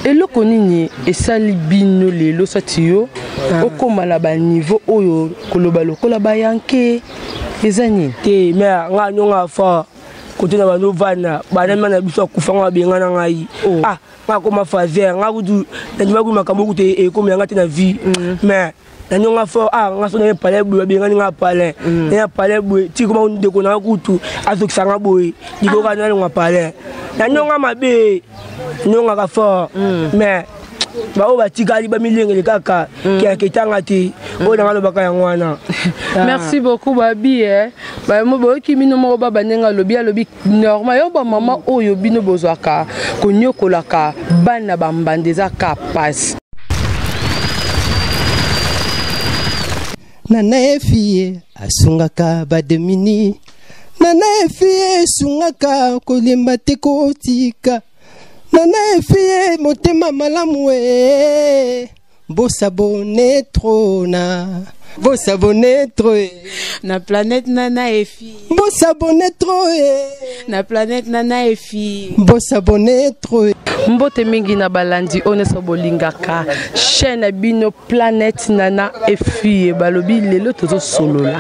Eloko nini esali bino lelo sati yo okóma na baniveau oyo koloba lokola bayanke, eza nini? Te, mais nga nyonga fort kote na bando vanda banama na biso akufa, nga babenga na ngai. Oh. Ah, nga koma fazer, nga kutu nandimaki makambo kutu ekomi yanga te na vie, mais nanyonga fort. Ah, nga so naye palais boye, babengani nga palais, naye palais boye ti koma ndeko na nga kutu azokisa nga boye likoka, nalonga palais, nanyonga mabe, nyongaka fort, mais baoyo batikali bamilengele kaka keyaka etanga te. Oyo nanga alobaka yango wana. Merci beaucoup babi. Eh, boyoki bino moko baba ndenge alobi, alobi normal. Yo bamama oyo bino bozwaka konyokolaka bana bambanda, eza ka pasi. Nana Efie asungaka bademini, Nana Efie esungaka kolemba te, kotika Nana Efie motema malamu e. Bosabonner trop na, bosabonner trop e. Na planète Nana Efi. Bosabonner trop e. Na planète Nana Efi. Bosabonner trop e. Mbote mingi na balandi oyo nyonso bolingaka chaîne na bino Planète Nana Efie. Balobi lelo tozosolola,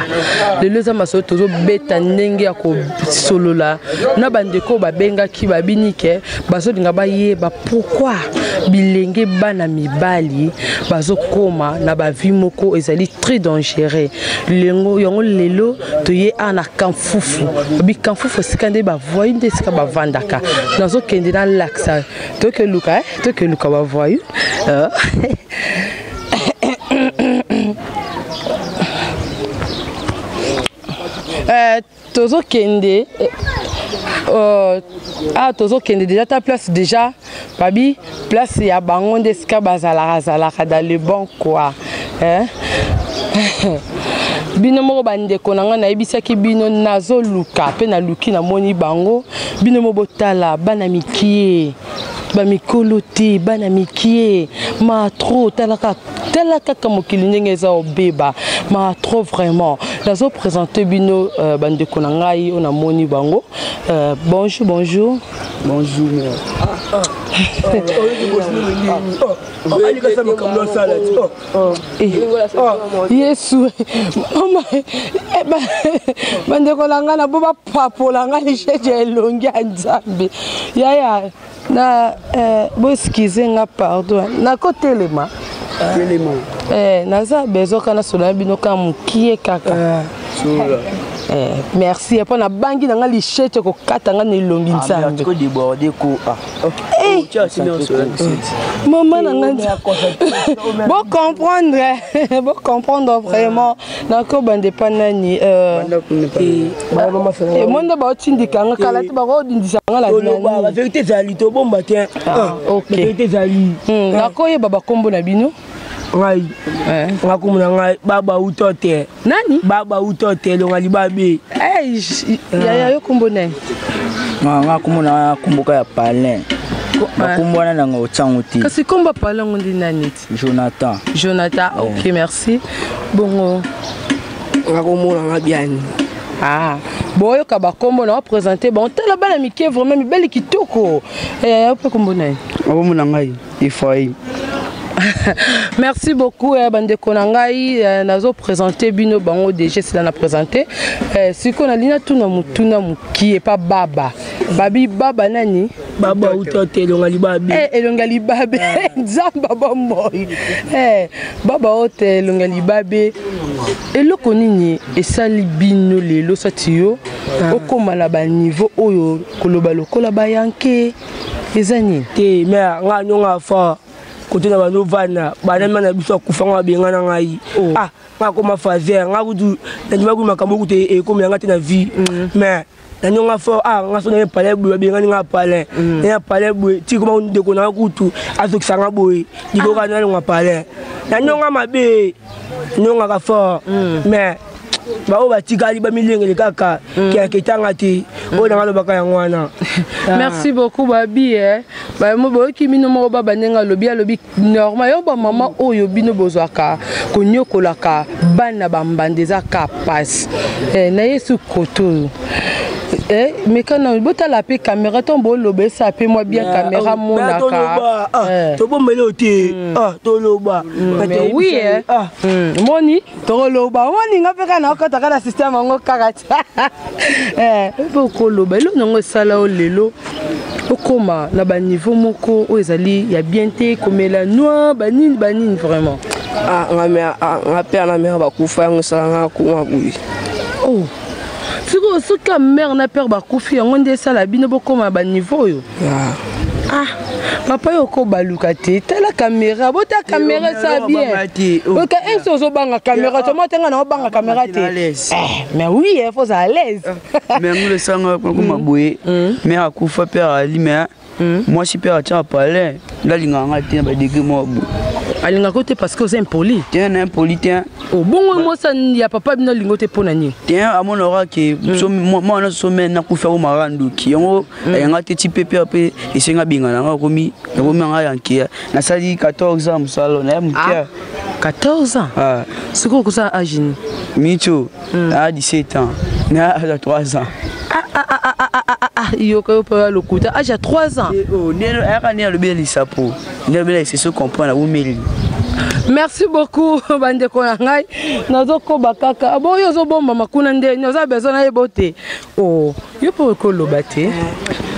lelo eza masolo tozobeta ndenge ya kosolola na bandeko oyo babengaki babini ke bazolinga bayeba pourquoi bilenge bana mibali bazokoma na bavie moko ezali très dangereux. Lengo yango lelo toye awa na Kamfufu. Babi Kamfufu esika nde bavoyous, nde esika bavandaka. Nazokende nalakisa, tokeluka, eh? Tokeluka bavoyous. Tozokende ah, tozokende déjà ta place déjà, babi place ya bango nde esika bazalaka zalaka dans le bon quoi, eh? Bino moko bandeko na ngai, nayebisaki bino nazoluka mpe naluki, namoni bango. Bino mo botala bana mikie, bamikolo te, bana mikie ma trop. Talaka, tala kaka mokili ndenge eza obeba ma trop. Vraiment nazoprésente bino bandeko na ngai oyo namoni bango. Bonjour, bonjour. Bonjour, mère. Alikasa makambo asala ti. Yesu mama, bandeko na ngai, na bo bapapola ngai lishete ya elongi ya Nzambe. Yaya na boexcuser nga, pardon, nakotelema. Telema. Naza besoin kaka nasola na bino kaka mokie kaka. Merci mpo nabangi na nga lishete kokata nga na elongi Nzambe. Débordé ko ah. Mama na nga, bocomprendre, bocomprendre vraiment. Nakobanda epa nani? Monde baotindika nga kala te, bakodindisa nga. Na vérité ezali, tobomba te, vérité ezali. Nakoyeba bakombo na bino? Ngai, nga kombo na ngai Baba Uto te. Nani? Baba Uto te, elonga libabe. Yaya, yo kombo nani? Nga kombo na komboka ya palin, bakombo wana nanga otyango te. Kasi kombo palin ngo ndi nani ti? Jonathan. Jonathan, ok, merci. Bongo nga komona nga Biani. Ah, boyoka bakombo na oprésente bango. Tala bana mike, vraiment mibali kitoko. Yaya, mpe kombo na ye? Kombo na ngai Efraim. Merci beaucoup bandeko na ngai. Nazoprésente bino bango déjà, esila na présente. Sikoyo nalingi natuna motuna mokie epa baba. Babi baba nani? Baba Uto te, elonga libabe. Elonga libabe, Nzambe bomoi. Baba oyo te, elonga libabe, eloko nini esali bino lelo sati yo okóma na baniveau oyo koloba lokola bayanke, eza nini? Te, mais nga nyonga fort kote na bando vanda banama na biso akufa, nga babenga na ngai. Ah, nga koma fazer, nga kutu nandimaki makambo kutu ekomi yanga te na vie, mais nanyonga fort. Ah, nga so naye palais boye, babengani nga palais, naye palais boye ti koma ndeko na nga kutu azokisa nga boye likoka, nalonga palais, nanyonga mabe, nyongaka fort, mais baoyo batikali bamilengele kaka keyaka etanga te. Oyo nanga alobaka yango wana. Merci beaucoup babi. Eh, boyoki bino moko baba ndenge alobi, alobi normal. Yo bamama oyo bino bozwaka konyokolaka bana bambanda, eza ka pasi. Na ye su koto oyo. Eh, mekana botala mpe caméra ntango boloba esala mpe mwa bien caméra monaka. Tobombeli yo te, toloba. Mais oui, moni tokoloba, moni nga mpe kaka naokɔta kaka na système yango kaka ti mpe okoloba eloko nango esala yo lelo okóma na baniveau moko oyo ezali ya bien te, komela noir, banini banini vraiment. Nga père na mère bakufa, yango esala nga koma boye. Oh, sikoyo soki ya mère na père bakufi, yango nde esala bino bokóma na baniveau oyo? Ah, papa, yo okobaluka te, tala caméra, bota caméra esa bien. Oka ese ozobanga caméra to te, nga na obanga caméra te. Mais oui, faut ozala à l'aise. Mais yango esanga koma boye, mère akufa, père ali, mais mwasi père atia palais, ndalingaka nga te na badegré moko boye. Alingaka te parce que oza impoli? Te, na impoli te. Bongo mwasi ya papa bino alingo te mpo na nini? Te, amonaka ke mwana so me nakufi, akomaka ndoki, yango ayanga te. Ti mpe père mpe esenga abengana nga, akomi nakomi anga yankeya. Nasali 14 ans mosala naya moke. 14 ans? Sikoyo okosala age nini? Micho aa 17 ans, na aza 3 ans. Yoka yo mpe ya lokuta, age ya 3 ans? Ayaka nde alobi lisapo, nde alobi eseso comprendre awumeli. Merci beaucoup, bandeko na ngai. Nazokoba kaka bo oyo ozobombama kuna nde oza besoin nayeba te. O yo mpe okoloba te.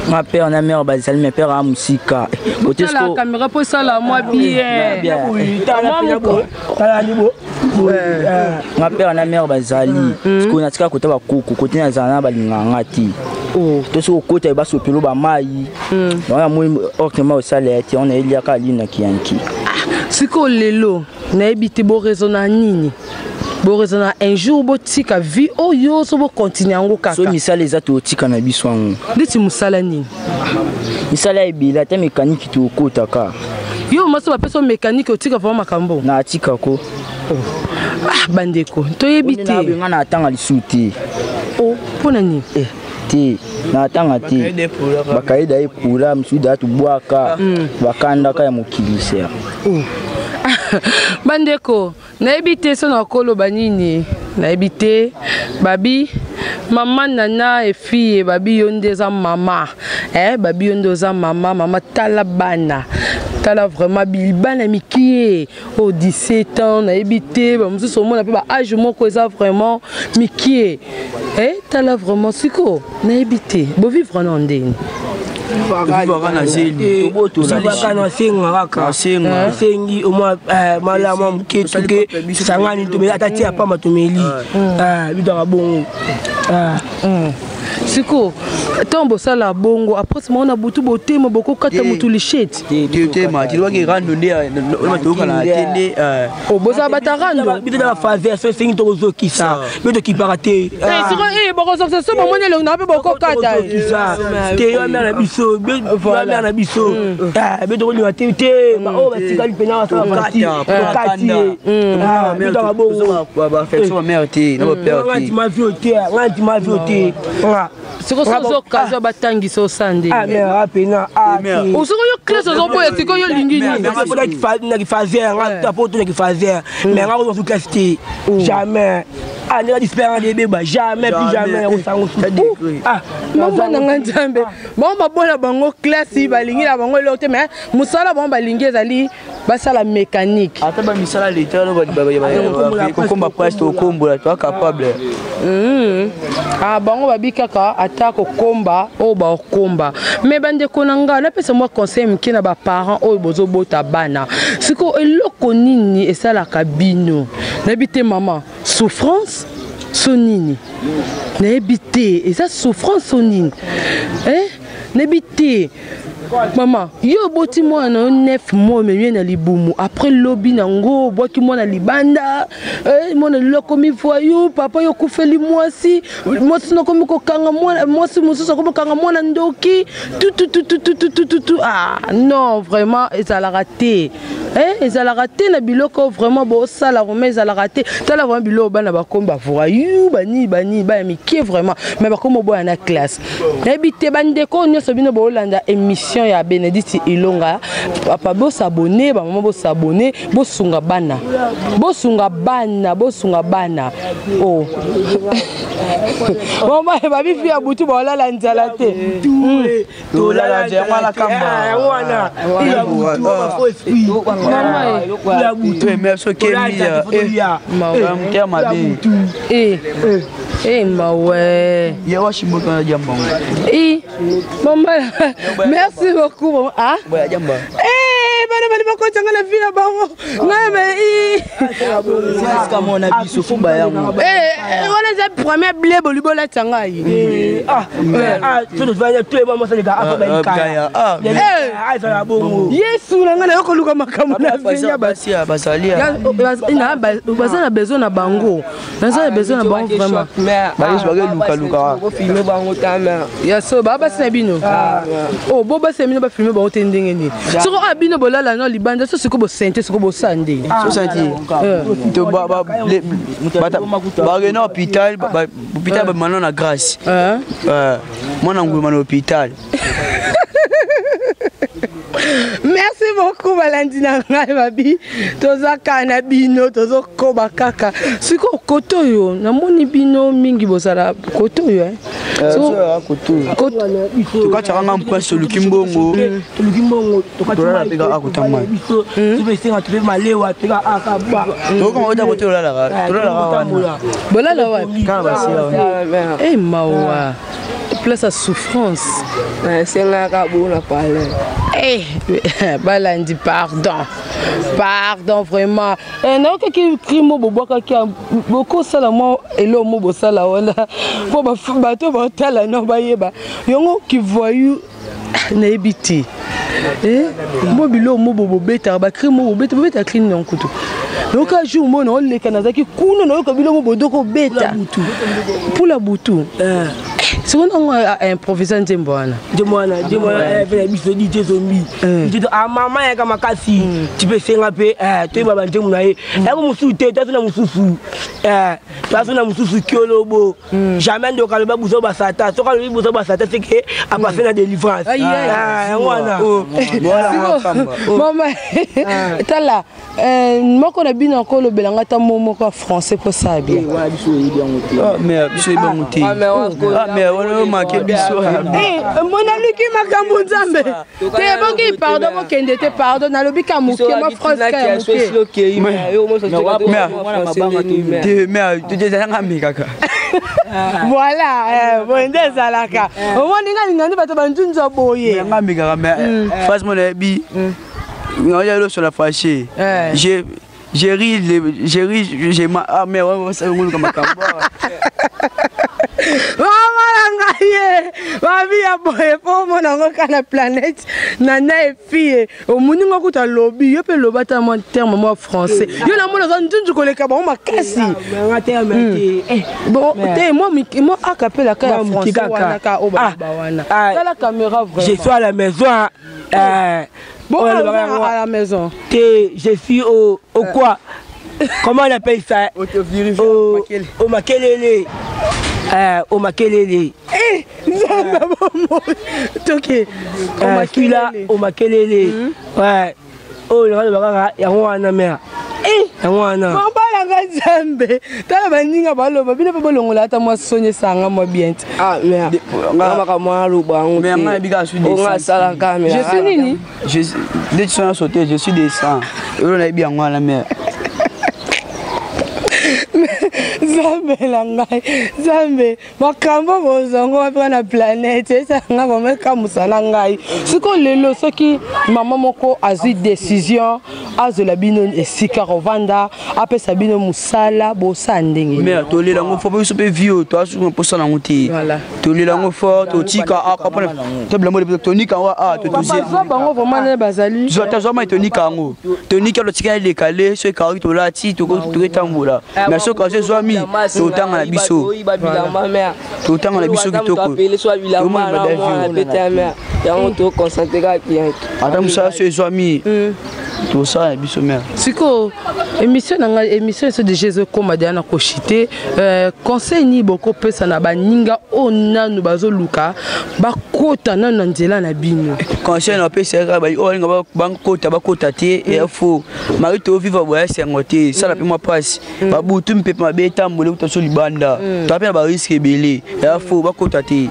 Ma père na mère bazali, mais père a mosika. Otala caméra mpo esala mwa bien. Ma père na mère bazali, sikoyo natika kota bakoko, kote nazala na balingaka nga te. To soki okota, basopelo bamai bango, namoni orkema osala ya te, wana eliaka alini na kiyanki. Sikoyo lelo nayebi te boraisonna nini, boraisonna un jour botika vie oyo so bocontinue yango kaka? So misala eza, totika na biso yango. Ndeti mosala nini? Misala ebele, ata mécanique tokotaka. Yo maso bapesa mécanique, otika vraiment makambo? Na atikako. Ah, bandeko, toyebi te. Nga na atanga lisusu te. O mpo na nini? Te, na atanga te, bakayeda epula mosusu da tobwaka bakandaka ya mokili ser. Bandeko, nayebi te so nakoloba nini, nayebi te. Babi mama Nana efille, babi yo nde eza mama, eh, babi yo nde oza mama. Mama, tala bana, tala vraiment bana mikie oyo, 17 ans, nayebi te, bamosusu omona mpe baage moko eza vraiment mikie. Eh, tala vraiment siko, nayebi te bovivre na ndeni. Vivaka na zeli. Vivaka na senga kaka, osengi omwa malamu moke, tuke sangani, tomeli ata tia pamba, tomeli bitaka bongo. Siko ntango bosala bongo, après mao na butu botema bokokata motu lishete? Tema tilobaki rando nde tokokana te nde. Bozala bata rando? Bito na bafaveur, so esengi tokozokisa, biso tokipaka te. Siko bokozokisa, so bomoni elongi na mpe bokokata? Te, yo mère na biso, yo mère na biso, biso tokolinga te te, oyo batikali mpena basala fati, tokati ye, bitaka bongo. Baaffection bamère te na bapère te. Nga ndima vio te, nga ndima vio te. Siko so ozokazwa batangisa osala ndenge apena. Osoko yo classe ozoboya, sikoyo yo olingi nini? Na kifaser, nga poto na kifaser, mais nga kozwa classe te, jamais. Ah, ndenge disper nga ebeba, jamais, plus jamais osango. Mama na nga Nzambe, bango babola bango classe, balingi na bango eloko te, mais mosala bango balingi ezali basala mécanique. Ata bamisala leta, kokomba presque tokombola, toa capable. Ah, bango babi kaka ata kokomba oyo baokomba. Mais bandeko na ngai, napesa mwa conseil moke na baparent oyo bozobota bana. Sikoyo eloko nini esalaka bino? Nayebi te, mama, souffrance so nini, nayebi te, eza souffrance so nini, eh? Nayebi te. Mama, yo oboti mwana na yo 9 mois, omemi ye na libumu, après lobi nango obwaki mwana libanda. Mwana lelo akomi voyou. Papa, yo okufeli mwasi, mwasi no akomi kokanga mwana, mwasi mosusu akomi kokanga mwana ndoki, tutututututututu. Ah non, vraiment ezalaka te, ezalaka te na biloko vraiment bosala, vraiment ezalaka te. Tala vraiment biloko, bana bakomi bavoyou, banini banini, baya mike vraiment, mais bakomi oboya na classe. Nayebi te, bandeko nyonso bino boolanda émission. émission ya Bénédicte Ilonga. Papa bosabone, bamama bosabone, bosunga bana, bosunga bana, bosunga bana. Oh, mama, babifi ya butu baolala nzala te. Tolala nzala, yango wana kamba. Yango wana ya butu. Motema mabe. Eh, mawe. Ye washimboka na jambango. Eh, mama, merci beaucoup, mama. Ah? Boya jamba. Eh, bana bali bakotanga na vie na bango. Ngai me i. Esika mona biso fo bayango. Eh, wana eza premier blé boli bolatisa ngai. Ezala bongo. Yesu na ngai, nayo koluka makambo na vie ya basi bazali. Baza na besoin na bango, naza na besoin na bango vraiment. Bayesi bakelukaluka. Filme bango ta mare. Ya so baa basi na bino, o bo basi na bino bafilme bango te. Ndenge nini soko a bino bolala na libanda so siko bosente siko bosala ndenge? Sosanti bakende na hôpital, hôpital bamana na grâce, mwana nguluma na hôpital. Merci beaucoup, balandi na ngai. Babi toza kaka na bino, tozokoba kaka sikoyo kote oyo. Namoni bino mingi bozala kote oyo. Tokatiaka nga mpasi, toluki mbongo. Toluki mbongo. Tolala mpe kaka kota mai. Biso esenga tope malewa toka akaba. Tokoma ota kote, tolalaka, tolalaka wana. Bolala wapi? Kaka basi wana. E mawa, place ya souffrance. Esengaka bona pale. Eh, balandi, pardon, pardon vraiment. Eh, nayokaki cri mo bobwakaki, bokosala mwa eloko mo bosala wana mpo bato baotala no bayeba yango kivoyu. Nayebi te mo biloko mo bobetaka, bacri mo bobeta, bobeta cri nini kutu. Nayoka jour mo naoleka, nazalaki kuna, nayoka biloko mo bodoko obeta mpula butu. Sikoyo nango improvisa nzembo wana. Nzembo wana, nzembo wana na biso DJ Zombi, DJ mama yaka makasi. Tipe esenga mpe toyeba banzembo na ye yango mosusu te. Toazo na mosusu, toazo na mosusu kiolobo. Jamais ndoka aloba buso basata. Soki alobi buso basata, seke apase na délivrance yango wana. Mama, tala, moko na bino akolobelanga ata mo moko ya français mpo sala bien. Biso oyebi yango te, mais biso oyebi yango te, mais wana omake biso. Monaluki makambo nzambe te. Boki, pardon, bokende te, pardon, nalobi ka moke ma phrase ka ya moke. Te, mais ezalanga me kaka. Voilà, boye nde ezalaka. Omoni nga linga nde bato banzunza boye. Nga mekaka, mais phrase mo nayebi naoya losola fâché. J'ai j'ai ri, j'ai ri, j'ai ma, ah mais ouais, ça nguluka makambo. Mama na ngai ye, babi ya boye mpo omona yango kaka na planète Nana Efie. Omoni ngo kuta lobi, yo mpe loba ata mwa terme mwa français. Yo namoni oza nzunzu koleka bango makasi. Bon te, mwa akapela ka ya français wana ka oyo baloba wana. Tala caméra vraiment. Je suis à la maison. Bon, à la maison. Te, je suis au quoi, comment on appelle ça, au Makelele, au Makelele. Eh, nzambe bomo toke. Au là, au Makelele, ouais. Oyo naloba kaka yango wana, mare, yango wana. Mabalanga nzambe, tala baninga baloba, bino mpe bolongola ata mwa soni, esanga mwa bien te. Ah, mare, makambo aloba yango. Mais nga yebi kaka suis. Onga asalaka. Je suis nini? Nde ti sona sauté, je suis descend, oyo nayebi yango wana, mare. Nzambe na ngai, nzambe, makambo bozongo wapi na planète? Esanga vraimen ekamusa na ngai. Sikoyo lelo, soki mama moko azwi décision azwela bino esika kovanda, apesa bino mosala, bosala ndenge? Mais tolela yango fort, biso mpe vie oyo toasuka mposa nango te. Tolela yango fort, totika tobilamo, tonika yango a. Tozwa bango vraiment nde bazali. Tozwa mai, tonika yango, tonika, totika elekale. So ekawaki, tolati, toketambola. Mais soki azo ezwami, totanga na biso, totanga na biso kitoko. Yango toconcentre kaka bien. Ata mosala so ezwami, tosala na biso, mare. Sikoyo émission na ngai, émission eso déjà ezokóma deya na koshite. Conseil nini bokopesa na baninga oyo nanu bazoluka? Bakota nano na nzela na bino. Conseil napesa kaka oyo balinga bakota, bakota te. Eya fo mari tovivre boya esengo te, esala mpe mwa mpasi. Babutu mpepe mabe etamboli kuta so libanda, toa mpe na barisque ebele. Eya fo bakota te.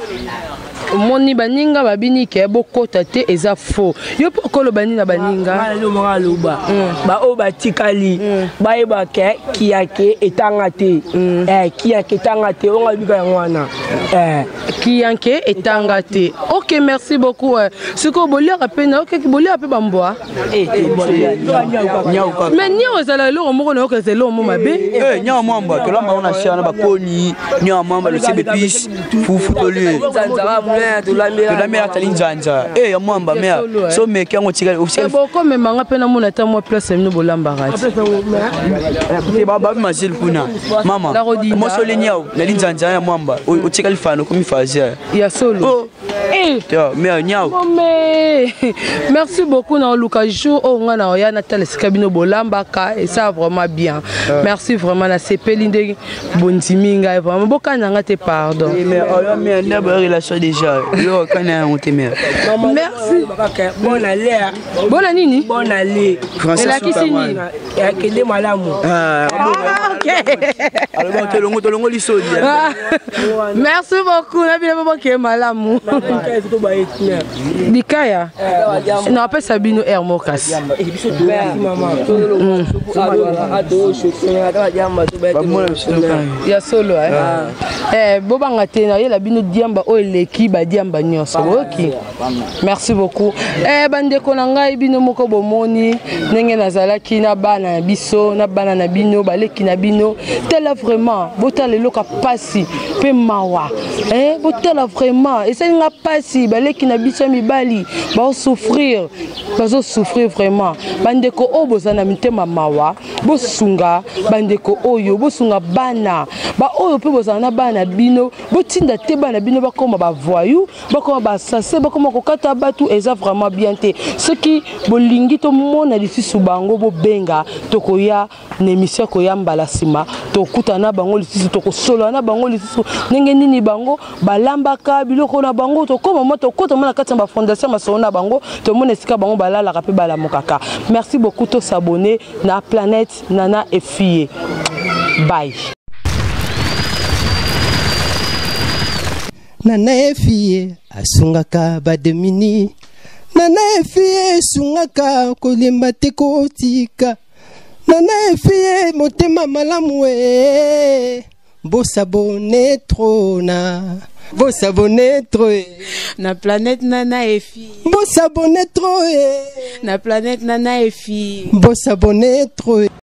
Omoni baninga babini ke bokota te, eza faux. Yo mpo okoloba nini na baninga? Nalomaka aloba baoyo batikali bayeba ke kiyake etanga te, kiyake etanga te. Onga lobika yango wana. Kiyanke etanga te. Ok, merci beaucoup. Sikoyo boliaka mpe na okeki, boliaka mpe bambwa? Mais niao ezala eloko moko na yoka, eza eloko mo mabe. Nyao mwamba tolamba ngo na sia na bakoni. Nyao mwamba, losebe, épice, fufu tolie, tolambi atali nzanza ya mwamba mea so meki yango tikali. Bokomemanga mpe namona ata mwa place na bino bolambaka. Te, babi mazili kuna mama mosoli niao nali nzanza ya mwamba, otikali fana okomi fazer. Ya solo. Mais niao. Mais merci beaucoup. Na oluka jour oyo nga na oya natala esika bino bolambaka, esa vraiment bien. Merci vraiment, nasepeli ndenge bondimi ngai. Vraiment bokana nga te, pardon. Mais oyo mais nde boya relation déjà, yo okana yango te mais. Merci. Bonne allée. Bona nini? Bonne allée. Elakisi nini? Akende malamu. Ok. Aloba tolongo, tolongo lisoli. Merci beaucoup na bino, boke malamu. Likaya napesa bino aire mo kasi. Ya solo bobanga te, nayela bino diamba oyo eleki badiamba nyonso. Boyoki? Merci beaucoup. Bandeko na ngai, bino moko bomoni ndenge nazalaki na bana na biso, na bana na bino, baleki na bino. Tala vraiment, botala eloko ya pasi mpe mawa. Botala vraiment, esali nga pasi. Baleki na biso ya mibali baosouffrir, bazosouffrir vraiment. Bandeko oyo boza na mitema mawa, bosunga bandeko oyo, bosunga bana baoyo mpe bozala na bana na bino. Botinda te bana bino bakoma bavoyou, bakoma baassassin, bakoma kokata bato. Eza vraiment bien te. Soki bolingi tomona lisusu bango, bobenga, tokoya na émission. Koya mbala nsima, tokutana na bango lisusu, tokosolola na bango lisusu ndenge nini bango balambaka biloko na bango. Tokóma mwa, tokota mwa na kati ya bafondation, masolo na bango, tomona esika bango balalaka mpe balamukaka. Merci beaucoup. Tos'abonner na Planète Nana Efie. Bye. Nana Efie asungaka badémunis. Nana Efie esungaka, kolemba te kotika. Nana Efie motema malamu e. Bos'abonner trop na, bos'abonner trop e. Na Planète Nana Efi. Bos'abonner trop e. Na Planète Nana Efi. Bos'abonner trop e.